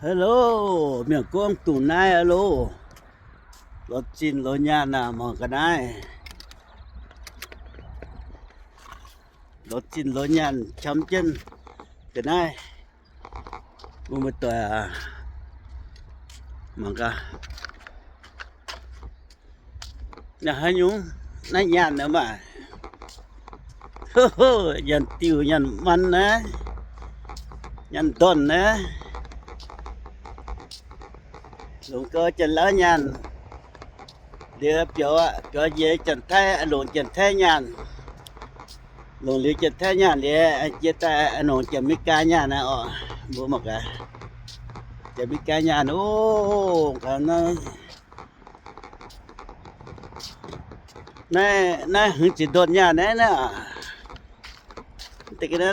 Hello, mienh gorngv dungh naaiv aqv loh. Lorz zinh lorz nyaanh aac, mangc ga'naaiv. Lorz zinh lorz nyaanh qam jienv ga'naaiv. Mbuo muoz-doic aac, mangc gaax. Naaiv haaix nyungc? Naaiv nyaanh aqv maah. Nyaanh diuh, nyaanh man naaiv, nyaanh ndorn naaiv. Longc gau Janx-Lauv nyaanh. Liuz biaux aqv, biaux njiec Janx-Taiv, longc Janx-Taiv nyaanh. Longc liuz Janx-Taiv nyaanh liuz, jiex daaih longc Janx-Meigaa nyaanh naaiv oc. Mbuo mangc gaax, Janx-Meigaa nyaanh oc. Naaiv, naaiv hmz ziepc ndorn nyaanh naaiv, naaiv.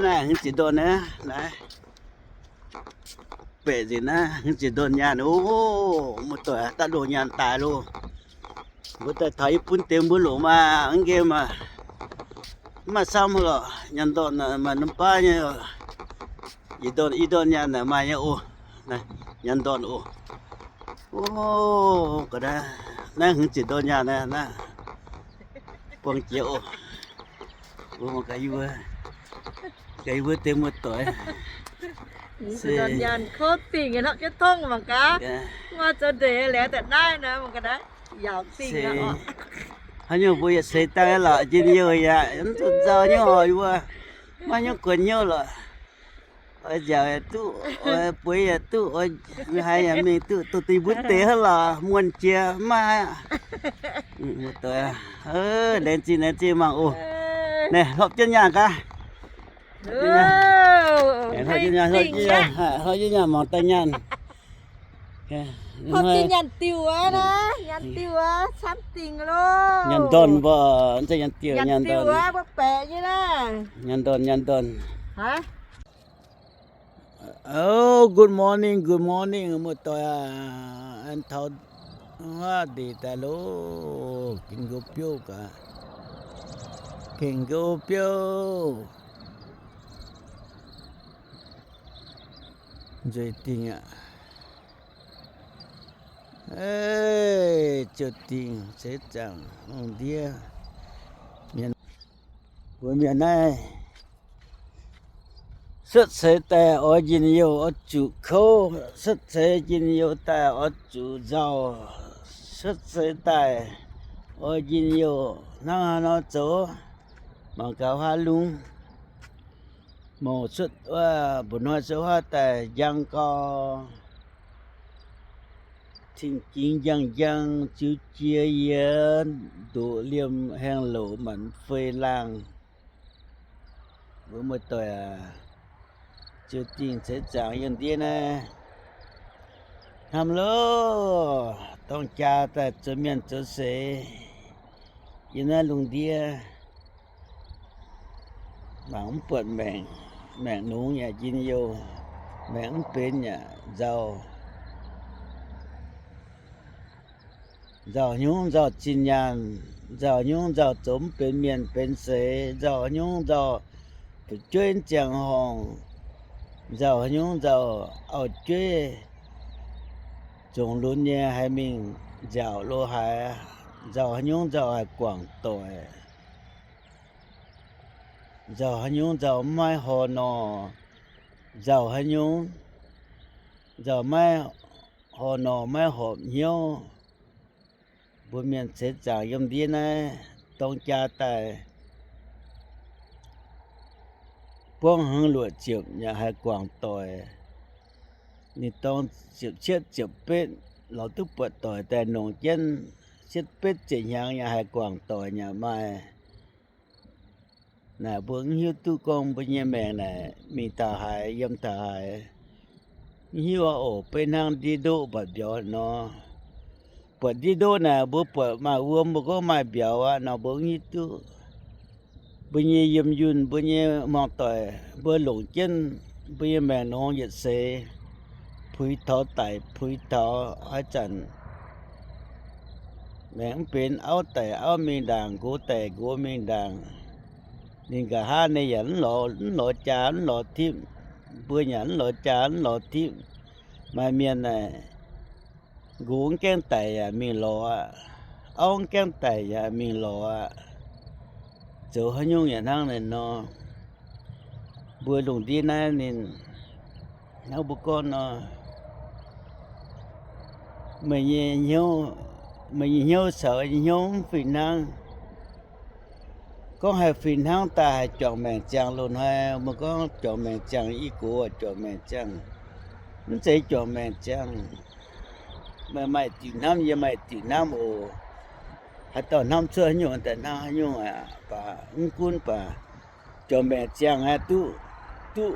Naaiv hmz ziepc ndorn naaiv, naaiv. Baeqc nzengc naaiv hmz ziepc ndorn nyaanh oc. Muoz-doic, daaih longc nyaanh daaih loh. Mbuo daaih taux yie bun deix mbuo longc maah, mv nqemh maah. Mv maaih camv lorqc, nyaanh ndorn maaih norm baav nyei. Yietc ndorn i ndorn nyaanh naaic maaih nyei oc. Nyaanh ndorn oc. Naaiv, naaiv hmz ziepc ndorn nyaanh naaiv, naaiv buang jiex oc. Mbuo mangc gaax yie mbuo, gaax yie mbuo deix muoz-doic. Nyaanh kouv dingh hnangv jienv tongv mangc gaax. Maaih zoux ndeic laengz daaih naaiv nor mangc gaax naaiv, yaauc dingh aqv. Haaix nyungc mbuo yietc seix daaih lorqc njien-youh yaac mv zuqc nzauh nyei oc yie mbuo. Maiv nyungc guon hnyouv lorqc. Oix nziaauc yaac duqv, oix bueix yaac duqv, oix haaix yaac mingh duqv, duqv deix mbuo deix hnangv lorqc, muonh jiex maiv haaix. Laengz zingh, laengz zingh mangc oc. Naaiv hlopv jienv nyaanh gaax. Hlopv jienv nyaanh, hlopv jienv nyaanh mangc daaih nyaanh. Hlopv jienv nyaanh diuh aqv, nyaanh diuh aqv, camv dingh loh. Nyaanh ndorn mbuo, mv zeiz nyaanh diuh, nyaanh ndorn. Nyaanh ndorn, nyaanh ndorn. Oh, good morning, good morning, muoz-doic aac. An taux huaav ndeic daaih loh, gengh nqo biouv gaax. Gengh nqo biouv. Nzueic dingh aqv. Ziouc dingh ceix zaangc lungh ndiev. Mbuo mienh naaiv cuotv seix daaih oix njien-youh oix zuqc kouv, cuotv seix njien-youh daaih oix zuqc nzauh, cuotv seix daaih oix njien-youh hnangv haaix nor zoux. Mangc gaax huaav lungv, mouc cuotv wuov mba'hnoi cuotv huaav daaih njang gau. Cing-jingx njang-njang, ziux jiex yiez, ndoqc liemh haengh louc maanc fei laangh. Mbuo muoz-doic aac, ziouc dingh ceix zaangc yiem ndiev naaiv. Hnamv loh, dorng jaa daaih zoux mienh zoux seix yiem naaiv lungh ndiev. Mangc mv buatc maengc, maengc nungx yaac njien-youh, maengc mv benx yaac nzauh. Nzauh hnyungv nzauh zinh nyaanh, nzauh hnyungv nzauh zoux mv benx mienh benx seix, nzauh hnyungv nzauh fu'jueiv mv ziangh horngh, nzauh hnyungv nzauh auv-jueiv zongc lunx nyei haih mingh nziaauc lo haaix, nzauh hnyungv nzauh haih guangc doic, nzauh hnyungv nzauh mv maiv horh nor, nzauh hnyungv nzauh maiv horh nor maiv horpc hnyouv. Mbuo mienh ceix zaangc yiem ndiev naaiv dorng jaa daaih buangv hmz luoqc ziepc yaac haih guangc doic. Ninh dorng ziepc cietv ziepc betv lorz duqv buatc doic daaih nongc jienv cietv betv ziepc hnyangx yaac haih guangc doic yaac maaih. Naaic mbuo mv hiuv duqv gorngv mbuo nyei maengc naaic mingh taux haaix yiem taux haaix. Mv hiuv aqv oc. Beiv hnangv ndiev ndoqv buatc mbiauz nor, buatc ndiev ndoqv naaic mbuo buatc maaih wuom mbuo gorngv maaih mbiauz aqv nor mbuo mv hiuv duqv. Mbuo nyei yiem yunh, mbuo nyei hmuangx doic, mbuo longc jienv mbuo nyei maengc nongx yietc seix puix taux daic puix taux haaix zanc maengc mv benx, auv daic auv mingh ndaangc, nqox daic nqox mingh ndaangc. Ninh nqa'haav ninh yaac mv lorz, mv lorz jaa mv lorz tipv. Mbuo yaac mv lorz jaa mv lorz tipv. Maaih mienh naaic, nqox mv gaengh daic yaac mingh lorz aqv, auv mv gaengh daic yaac mingh lorz aqv. Zoux haaix nyungc yaac hnangv naaiv nor. Mbuo lungh ndiev naaiv ninh hnangv mbuo gorngv nor, meih nyei hnyouv, meih nyei hnyouv caux hnyouv mv fih hnangv. Gorngv haih fih hnangv daaih haih juangc maengc ziangh loz-hnoi, meih gorngv juangc maengc ziangh, i gox juangc maengc ziangh, mv zeiz juangc maengc ziangh. Meih maaih diuc hnamv, yie maaih diuc hnamv oc. Haaix dauh hnamv cuotv haaix nyungc daaih hnangv haaix nyungc aqv, baac mv gunv baac juangc maengc ziangh aeqv, duqv, duqv,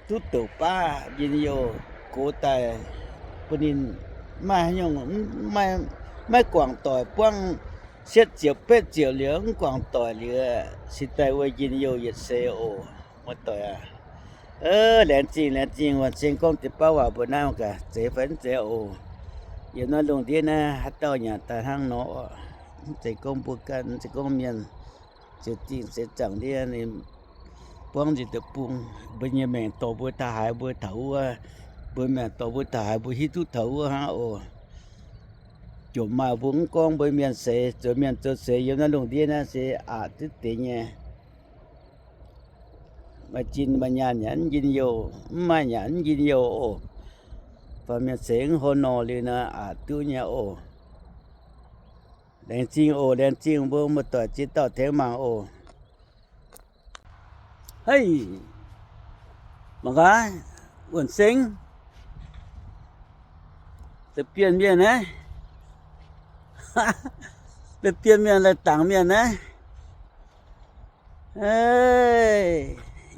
duqv douc baav njien-youh gox daaih bun ninh maiv haaix nyungc, maiv guangc doic, buangv sietv ziepc betv ziepc liuz mv guangc doic liuz, cingx daaih wuov njien-youh yietc seix oc, muoz-doic aac. Laengz zingh, laengz zingh, wuonh ceng gorngv deix baav waac mbuo naaiv gaax, zeiz fai mv zeiz oc. Yiem naaiv lungh ndiev naaiv haaix dauh nyanc daaih hnangv nor, mv zeiz gorngv mbuo ganh, mv zeiz gorngv mienh, ziouc dingh seix zaangc ndiev ninh buangv nzengc deic-bung. Mbuo nyei maengc dorh mbuo taux haaix mbuo taux wuov, mbuo maengc dorh mbuo taux haaix mbuo hiuv duqv taux wuov hnangv oc. Jomc maaih mbuo mv gorngv mbuo mienh seix, zoux mienh zoux seix yiem naaiv lungh ndiev naaiv se aqc duqv deix nyei. Maaih jin maaih nyaanh yaac mv njien-youh, mv maaih yaac mv njien-youh oc. Faaux mienh seix mv hlo nor liuz nor aqc duqv nyei oc. Laengz zingh oc, laengz zingh mbuo muoz-doic ziex dauh tengx mangc oc. Hei, mangc gaax, wuonh seng, da'bienh mienh naaiv, da'bienh mienh lai-dangc mienh naaiv.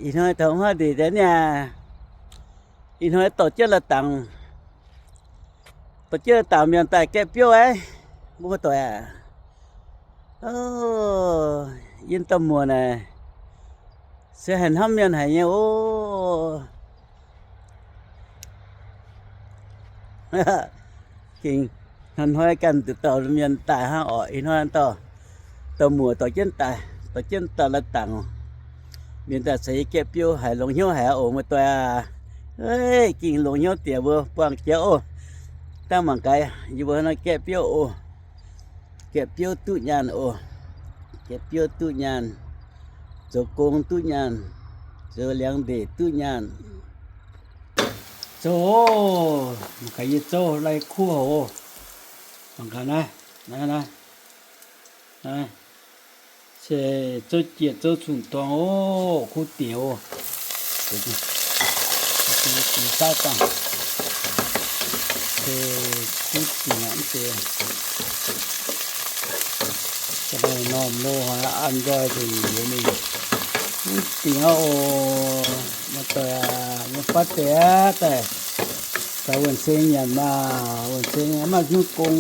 Ih hnoi taux hmuangv ndeic daaih niaa, ih hnoi dorh jienv lai-dangc, dorh jienv lai-dangc mienh daaih gaeqv biouv aqv, mbuo muoz-doic aac. Yiem dauh muoc naaic se haih hnamv mienh haic nyei oc. Gengh hnoi-hnoi ganh nduqc dauh mienh daaih hnangv orqc. Ih hnoi dauh, dauh muoc dorh jienv daaih, dorh jienv dauh lai-dangc mienh daaih caux yie gaeqv biouv haic, longx hnyouv haic oc muoz-doic aac. Gengh longx hnyouv diex mbuo buangh jiex oc. Dangh mangc gaax yie mbuo nor gaeqv biouv oc. Gaeqv biouv duqv nyaanh oc. Gaeqv biouv duqv nyaanh, zoux gong duqv nyaanh, zoux liangx ndeic duqv nyaanh. Zouv oc, mangc gaax yie zouv lai kuv hoc. Mangc gaax naaiv, naaiv, naaiv, naaiv se zouv jiex zouv cun-dorng oc, kuv dingc oc. Saauv dangh se kuv dingc aqv, mv zeiz ga'naaiv normh lo haaix an nzoih nzengc liuz ninh kuv dingc aqv oc. Muoz-doic aac, mbuo fatv deix aqv daaih, caux wuonh seng nyanc maah, wuonh seng maiv maaih hnyouv gong,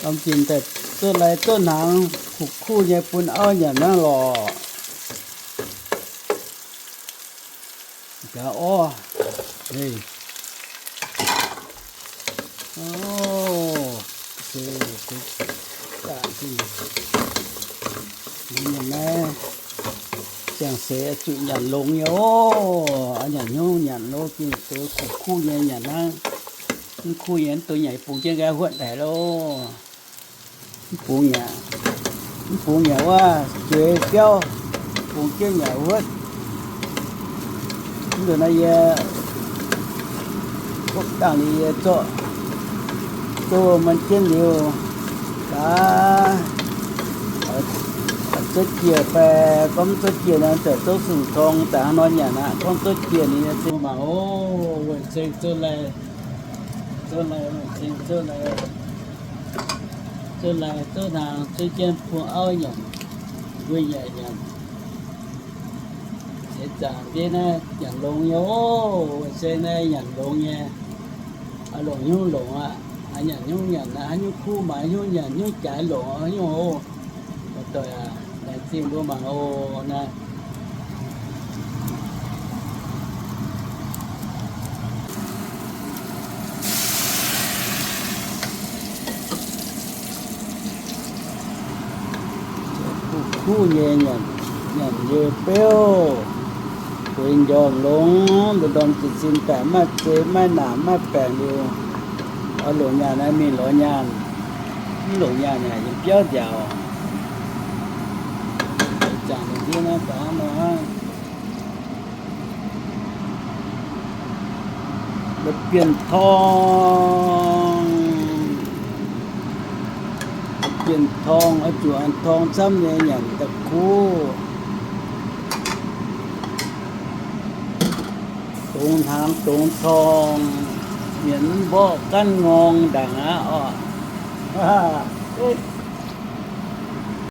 lomh njiec daaih zouv lai zouv hnaangx kuv kuv nyei bun auv nyanc hnangv lorqc. Gaax orv, mienh naaiv ziangh seix zuqc nyanc longx nyei oc. Nyanc hnyouv nyanc lo gengh zoux kuv kuv nyei nyanc hnangv. Mv kuv nyei mv dungx nyanc, bungx jienv nqaai huotv haic loh. Mv bungx nyanc, mv bungx nyanc wuov jueiz biauv, bungx jienv nyanc wuov. Mv nzunc naaiv yie hopv dangh liuz yie zorqv zouv mun jienv liuz, gaax zouv jiex fai gorngv mv zouv jiex nor, daaih zouv sung tong daaih hnangv nor nyanc aqv. Gorngv zouv jiex ninh nyei zinh mangc oc, wuonh ceng zouv lai, zouv lai, wuonh ceng zouv lai. Zouv lai zouv hnaangx, zouv jienv bun auv nyanc, mbuo nyanc nyanc. Seix zaangc ndiev naaiv nyanc longx nyei oc. Wuonh seng naaiv nyanc longx nyei, longc hnyouv longc aqv. Nyanc hnyouv nyanc naaiv, haaix nyungc kuv maaih haaix nyungc nyanc, haaix nyungc jaaix longc haaix nyungc oc. Muoz-doic aac, laengz zingh mbuo mangc oc naaiv. Kuv kuv nyei nyanc, nyanc nyei beuv, Ninh njormh longx, ndorm-ndorm jiez sin daaih maiv zei maiv naanc maiv baengc liuz, oix longc nyaanh naaiv mingh lorz nyaanh. Mv longc nyaanh yaac yiem biauv nziaauc. Jangx ndiev naaiv daaih hnangv nor aqv. La'bienh torng, la'bienh torng oix zuqc an torng camv nyei nyanc da'kuv. Dongz hnaangx dongz torng, mienh mv mborqv gaanv ngorng ndaangc aqv oc.